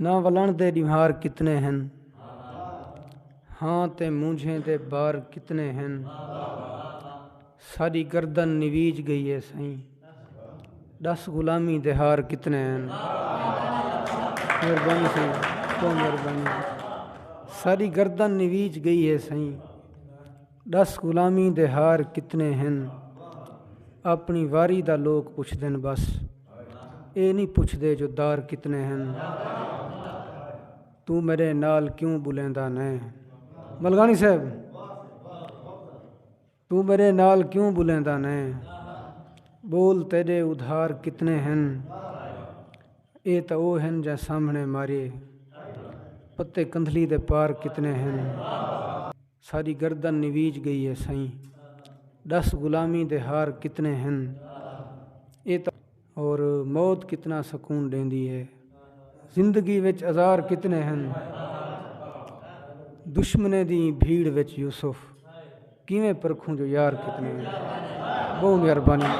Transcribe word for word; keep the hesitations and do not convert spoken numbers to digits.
نہ ولݨ دے ݙیوار کتنے ہن، ہاں تے مونجھیں دے بار کتنے ہن۔ ساݙی گردن نویج ڳئی ہے سئیں، ݙس غلامی دے ہار کتنے ہن۔ مہربانی سئیں، بہت مہربانی۔ ساݙی گردن نویج ڳئی ہے سئیں، ݙس غلامی دے ہار کتنے ہن۔ اپݨی واری دا لوک پچھدن بس، اے نہیں پچھدے جو دار کتنے ہن۔ توں میݙے نال کیوں ٻلیندا نیں؟ ملغانی صاحب، توں میݙے نال کیوں ٻلیندا نیں؟ ٻول تیݙے ادھار کتنے ہن؟ اے تاں او ہن جیں سامھݨے مارے، پتے کندھلی دے پار کتنے ہن؟ ساݙی گردن نویج ڳئی ہے سئیں، ݙس غلامی دے ہار کتنے ہن؟ اے تاں اور موت کتنا سکون ݙیندی ہے۔ زندگی وچ آزار کتنے ہن؟ دشمنیں دی بھیڑ وچ یوسف، کیویں پرکھوں جو یار کتنے ہن؟ بہت مہربانی۔